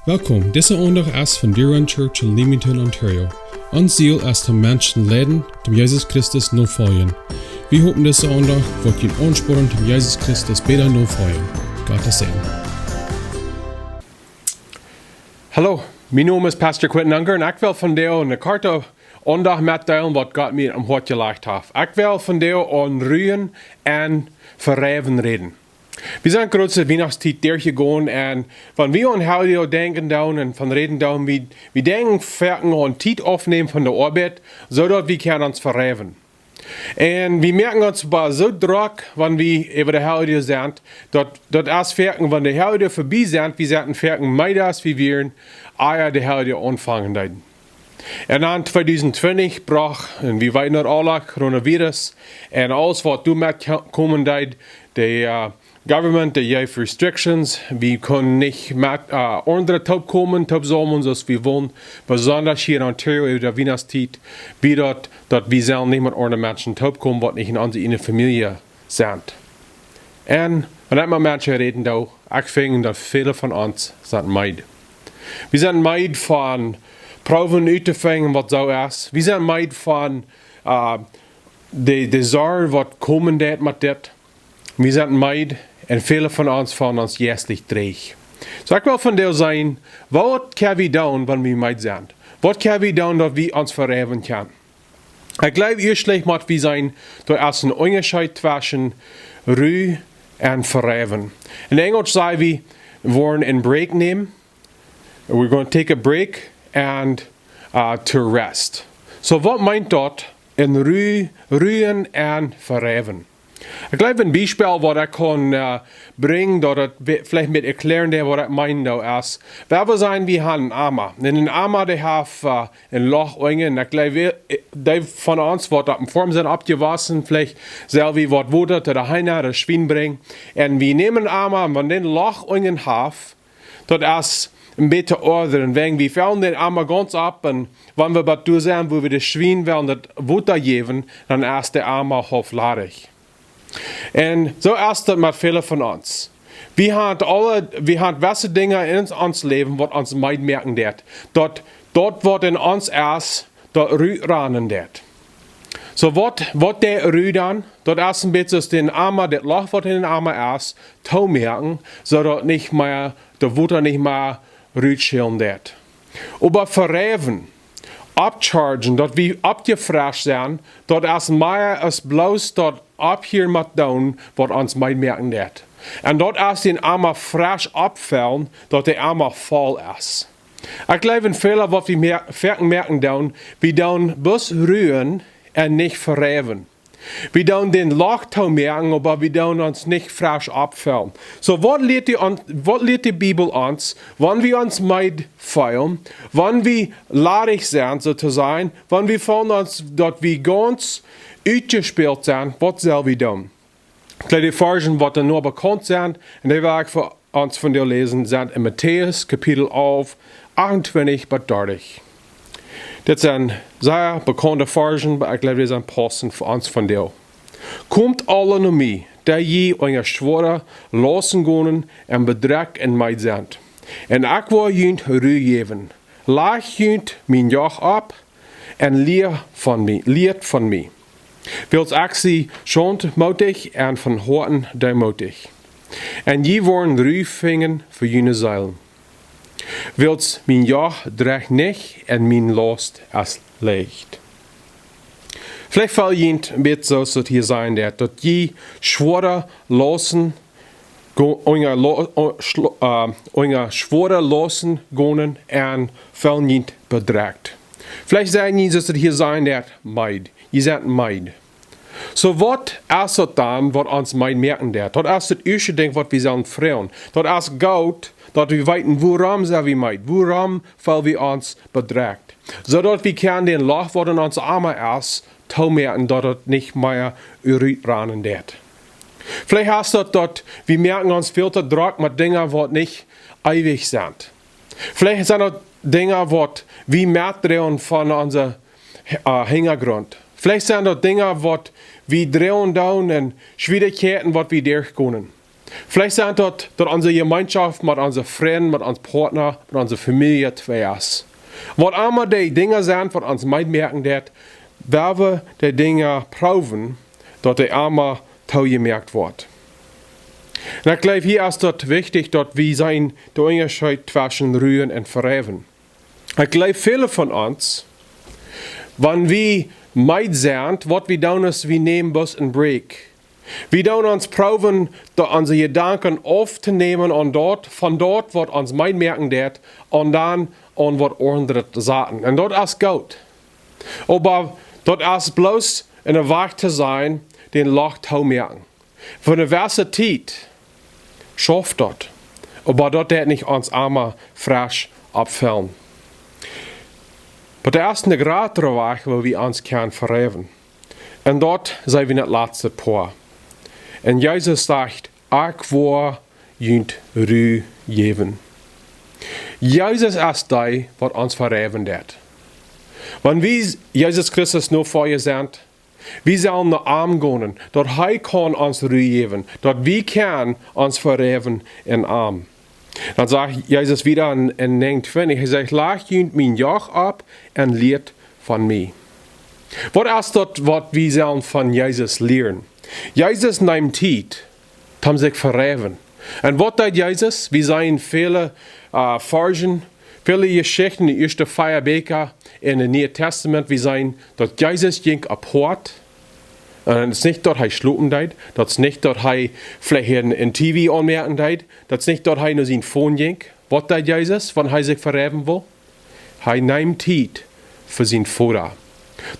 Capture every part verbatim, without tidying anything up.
Welkom, dise Aundacht es von Deer Run Church en Leamington, Ontario. Ons Ziel es, de Menschen leiden, dem Jesus Christus nofoljen. Wie hopen, dise Aundacht woat junt aunspornen, dem Jesus Christus bäta nofoljen. Gottes Segen. Hallo, mien Nomen es Pastor Quentin Unger un ekj well vondoag eene korte Aundacht metdeelen, waut Gott mie aum Hoat jelajcht haft. Ekj well vondoag von Ruen un Vereiwen räden. Wie sent groot de Wienachtstiet derchjegonen un wan wie aun Heljedoag denkjen doonen un von räden doonen, wie, wie denkjen foaken aun Tiet aufnämen von de Oabeit, soo daut wie kjennen ons vereiwen. Un wie moaken ons oba soo drock, wan wie äwa de Heljedoag sent, daut, daut es foaken, wan de Heljedoag verbie sent, wie sent foaken meeda aus wie wieren, ea de Heljedoag aunfangen deeden. Un dan tweedusent twintich brocht, un wie weeten daut aula, Coronavirus, un aules waut doamet ko-, komen deed, de, äh, government, dee jeef restrictions, wie kunnen nich met, äh, aundre toopkomen, toopsaumlen, soo aus wie wullen, besonda hia en Ontario äwa de Wienachtstiet, wia daut, daut wie sellen nich met aundre Menschen toopkomen, waut nich en onse ieejne Famielje sent. Un wan ekj met Menschen räden doo, ekj finj daut väle von ons sent meed. Wie sent meed von proowen uttofinjen waut soo es. Wie sent meed von, äh, de, de Sorj waut komen deit met dit. Wie sent meed un väle von ons feelen ons jeistlich dreech. Soo ekj well vondoag seenen, waut kjenn wie doonen, wan wie meed sent? Waut kjenn wie doonen, daut wie ons vereiwen kjennen? Ekj jleew, ieescht mott wie seenen, doa es een Unjascheet tweschen Ru un Vereiwen. En Enjelsch saj wie, woaren een break nämen. We're gonna take a break and, uh, to rest. Soo, waut meent daut, een Ru-, Ruen un Vereiwen? Ekj jleew, een Biespel waut ekj kaun, äh, brinjen, daut et ve-, veleicht een bät erkjläaren deit waut ekj meen, daut es, wan wie sajen, wie haben een Ama. Un een Ama, dee haft, äh, een Loch unjen. Un ekj jleew, wie, äh, dee von ons waut opp eene Foarm sent oppjewossen, veleicht sell wie waut Wota to de Hinja, de Schwien brinjen. Un wie nämen een Ama, un wan dee een Loch unjen haft, daut es een bät to ordnen. Wäajen wie fellen dän Ama gaunz opp un wan wie bie doa sent, wua wie de Schwien wellen daut Wota jäwen, dan es de Ama haulf ladich. Un soo es daut met väle von ons. Wie haben aule, wie haben jewesse Dinja en ons, ons Läwen, waut ons meed moaken deit. Daut, daut waut en ons es, daut rutranen deit. Soo, waut, waut deit Ru dan? Daut es een bät soo aus dän Ama, daut Loch waut en dän Ama es, toomoaken, soo daut nich mea, daut Wota nich mea rutschellen deit. Oba vereiwen, oppchargen, daut wie oppjefrescht sent, daut es mea aus bloos daut opphieren met doonen waut ons meed moaken deit. Un daut es dän Ama fresch oppfellen, daut de Ama voll es. Ekj jleew, en väle waut wie moa-, foaken moaken doonen, wie doonen bloos ruen un nich vereiwen. Wie doonen dän Loch toomoaken, oba wie doonen ons nich fresch oppfellen. Soo, waut lieet de, waut lieet de Bibel ons, wan wie ons meed feelen, wan wie ladich sent, soo to sajen, wan wie feelen ons, daut wie gaunz utjespält sent, waut sell wie doonen? Ekj jleew, de Varzen waut doa noch bekaunt sent, un dee well ekj fa ons vondoag läsen, sent en Matäus Kapitel alf, achtuntwintich bat dartich. Dit sent sea bekaunde Varzen, oba ekj jleew, dee sent paussent fa ons vondoag. "Komt aule no mie, dee jie unja schwoare Lausten gonen un bedrekjt un meed sent, un ekj woa junt Ru jäwen. Lajcht junt mien Joch opp un lieet von mie, lieet von mie. Wiels ekj sie saunftmootich un von Hoaten deemootich. Un jie woaren Ru finjen fa june Seelen. Wiels mien Joch drajcht nich un mien Laust es leicht." Veleicht felt junt een bät soo aus daut hia sajen deit, daut jie schwoare Lausten go-, unja Lo-, o-, schlo-, äh, unja schwoare Lausten gonen un fellen junt bedrekjt. Veleicht sent jie, soo aus daut hia sajen deit, meed. Jie sent meed. Soo, waut es daut dan, waut ons meed moaken deit? Daut es daut ieeschte Dinkj, waut wie sellen froagen. Daut es goot, daut wie weeten, wuarom sent wie meed? Wuarom feel wie ons bedrekjt? Soo daut wie kjennen dän Loch, waut en ons Ama es, toomoaken, daut et nich mea rutranen deit. Veleicht es daut, daut wie moaken ons väl too drock met Dinja, waut nich eewich sent. Veleicht sent daut Dinja, waut wie metdroagen von onse, äh, Hinjagrunt. Veleicht sent daut Dinja, waut wie droagen doonen un Schwierichkjeiten, waut wie derchgonen. Veleicht sent daut, daut onse Jemeenschoft met onse Frind, met ons Partner, met onse Famielje twei es. Waut emma dee Dinja sent, waut ons meed moaken deit, woa wie dee Dinja proowen, daut dee emma toojemoakt woat. Un ekj jleew, hia es daut wichtich, daut wie seenen dän Unjascheet tweschen ruen un vejeewen. Ekj jleew, väle von ons, wan wie meed sent, waut wie doonen es, wie nämen bloos een Break. Wie doonen ons proowen, daut onse Jedanken auftonämen aun daut, von daut, waut ons meed moaken deit, un dan aun waut aundret to saten. Un daut es goot. Oba daut es bloos een Wajch to sennen, dän Loch to moaken. Fa eene jewesse Tiet schauft daut. Oba daut deit nich ons emma fresch oppfellen. Oba doa es een jratra Wajch, woo wie ons kjennen vejeewen. Un daut sent wie en daut latste Poat. Un Jesus sajcht: "Ekj woa junt Ru jäwen." Jesus es dee, waut ons vejeewen deit. Wan wie Jesus Christus Nofolja sent, wie sellen no am gonen, daut hee kaun ons Ru jäwen, daut wie kjennen ons vejeewen en am. Dan sajcht Jesus wieda en, en näajenuntwintich, hee sajcht: "Lajcht junt mien Joch opp un lieet von mie." Waut es daut, waut wie sellen von Jesus lieren? Jesus neem Tiet, toom sikj vejeewen. Un waut deed Jesus? Wie seenen väle, äh, Varschen, väle Jeschichten en de ieeschte vea Bieekja en daut Niee Tastament. Wie seenen, daut Jesus jinkj opphoat. Un daut es nich, daut hee schlopen deed. Daut es nich, daut hee veleicht een, een T V aunmoaken deed. Daut es nich, daut hee no sien Phone jinkj. Waut deed Jesus, wan hee sikj vejeewen wull? Hee neem Tiet fa sien Voda.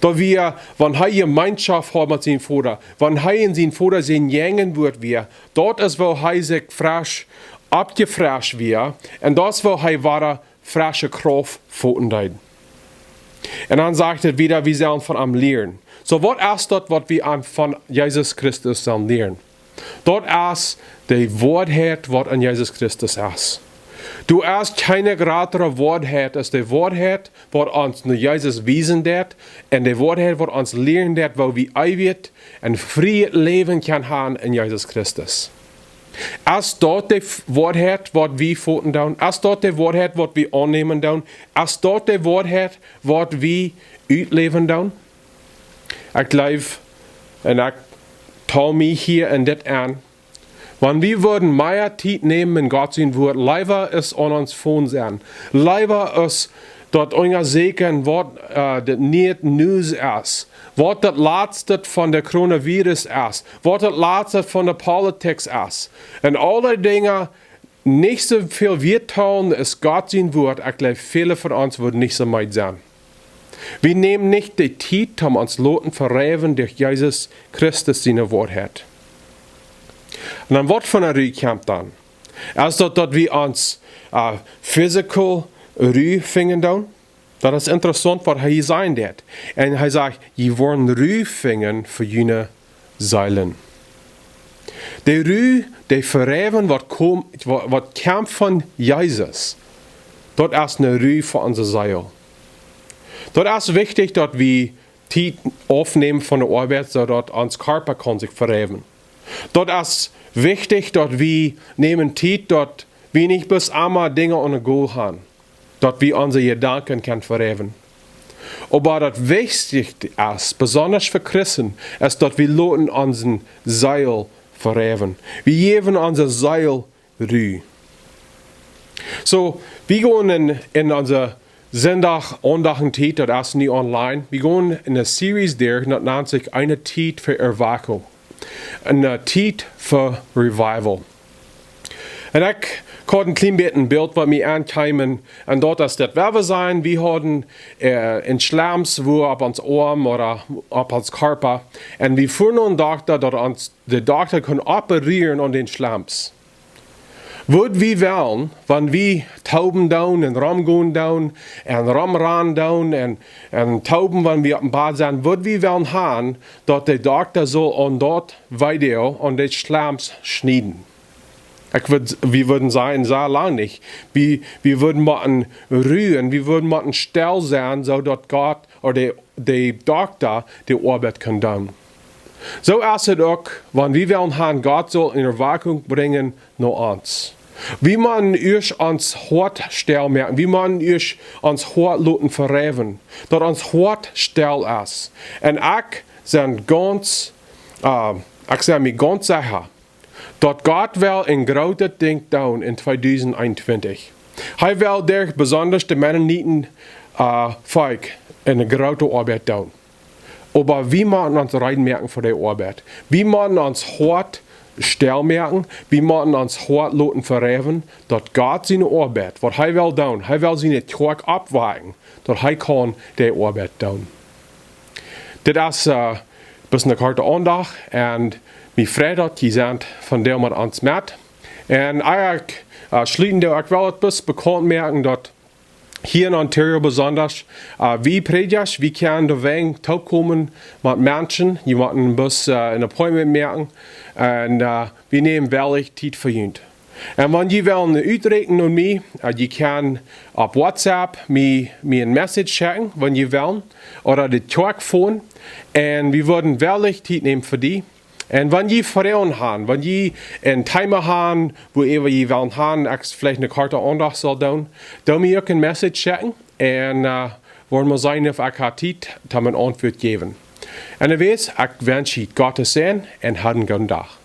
Daut wia, wan hee Jemeenschoft haud met sien Voda, wan hee en sien Voda sien Jinja wort wia, daut es, woo hee sikj fresch oppjefrescht wia, un daut es, woo hee wada fresche Krauft foten deed. Un dan sajcht et wieda, wie sellen von am lieren. Soo, waut es daut, waut wie aun, von Jesus Christus sellen lieren? Daut es de Woarheit, waut en Jesus Christus es. Doa es kjeene jratra Woarheit aus de Woarheit, waut ons no Jesus wiesen deit, un de Woarheit, waut ons lieren deit, woo wie eewjet un frieet Läwen kjennen haben en Jesus Christus. Es daut de F-, Woarheit, waut wie foten doonen? Es daut de Woarheit, waut wie aunnämen doonen? Es daut de Woarheit, waut wie utläwen doonen? Ekj jleew, un ekj tal mie hia en dit aun, wan wie wudden mea Tiet nämen en Gott sien Wort, leewa es aun ons Phone sennen, leewa es daut unjasieekjen, waut, äh, daut Niee News es, waut daut latste von de Coronavirus es, waut daut latste von de Politics es, un aule Dinja nich soo väl wieet talen aus Gott sien Wort, ekj jleew, väle von ons wudden nich soo meed sennen. Wie nämen nich de Tiet, om ons loten vejeewen derch Jesus Christus siene Woarheit. Un dan, waut fa eene Ru kjemt dan? Es daut, daut wie ons, äh, physical Ru finjen doonen? Daut es interessaunt, waut hee hia sajen deit. Un hee sajcht: "Jie woaren Ru finjen fa june Seelen." De Ru, de Vejeewen, waut kom-, wa-, waut kjemt von Jesus, daut es eene Ru fa onse Seel. Daut es wichtich, daut wie Tiet aufnämen von de Oabeit, soo daut ons Kjarpa kaun sikj vejeewen. Daut es wichtich, daut wie nämen Tiet, daut wie nich bloos emma Dinja aun de go haben, daut wie onse Jedanken kjennen vejeewen. Oba daut wichtichste es, besonda fa Christen, es, daut wie loten onse Seel vejeewen. Wie jäwen onse Seel Ru. Soo, wie gonen en, en onse Sindach Aundachtentiet, daut es nu online. Wie gonen en eene Series derch, daut nant sikj Eene Tiet fa Erwachung. Eene Tiet fa Revival. Un ekj haud een kjlien bät een Bilt, waut mie aunkjeem, un daut es daut, wua wie sent, wie hauden, äh, een Schlems wua opp ons Oarm ooda opp ons Kjarpa. Un wie fuaren no een Dokta, daut ons, de Dokta kunn operieren aun dän Schlems. Wudd wie wellen, wan wie toben doonen un romgonen doonen un romrannen doonen un, un toben, wan wie opp een Bad sent, wudd wie wellen haben, daut de Dokta saul aun daut Video, aun dän Schlems schnieden? Ekj wudd, wie wudden sajen, soo lang nich. Wie, wie wudden motten ruen, wie wudden motten stell sennen, soo daut Gott ooda de, de Dokta de Oabeit kaun doonen. Soo es et uk, wan wie wellen han, Gott saul Erweckung brinjen no ons. Wie motten ieescht ons Hoat stell moaken, wie motten ieescht ons Hoat loten vereiwen, daut ons Hoat stell es. Un ekj sie gaunz, äh, ekj sie mie gaunz secha, daut Gott well een grootet Dinkj doonen en tweedusent eenuntwintich. Hee well derch besondasch de Mennoniten, äh, Volkj eene groote Oabeit doonen. Oba wie motten ons reed moaken fa dee Oabeit. Wie motten ons Hoat stell moaken, wie motten ons Hoat loten vereiwen, daut Gott siene Oabeit, waut hee well doonen, hee well siene Kjoakj oppwakjen, daut hee kaun dee Oabeit doonen. Dit es, äh, bloos eene korte Aundacht un mie freit daut jie sent vondoag met ons met. Un ekj, äh, schlieten doa, ekj well et bloos bekaunt moaken daut hia en Ontario besondasch, äh, wie Prädjasch, wie kjennen doawäajen toopkomen met Menschen, jie motten bloos, äh, een Appointment moaken un, äh, wie nämen wellich Tiet fa junt. Un wan jie wellen eene Uträakjnunk aun mie, äh, jie kjennen opp WhatsApp mie, mie een Message schekjen, wan jie wellen, ooda de Kjoakj fonen. Un wie wudden wellich Tiet nämen fa die. Un wan jie Froagen han, wan jie een Thema han, wuaräwa jie wellen han, ekj veleicht eene korte Aundacht saul doonen, doo mie uk een Message schekjen. Un, äh, woaren wie seenen, auf ekj ha Tiet, om eene Auntwuat jäwen. Un wees, ekj wensch jie Gottes Säajen un hab eenen gooden Dach.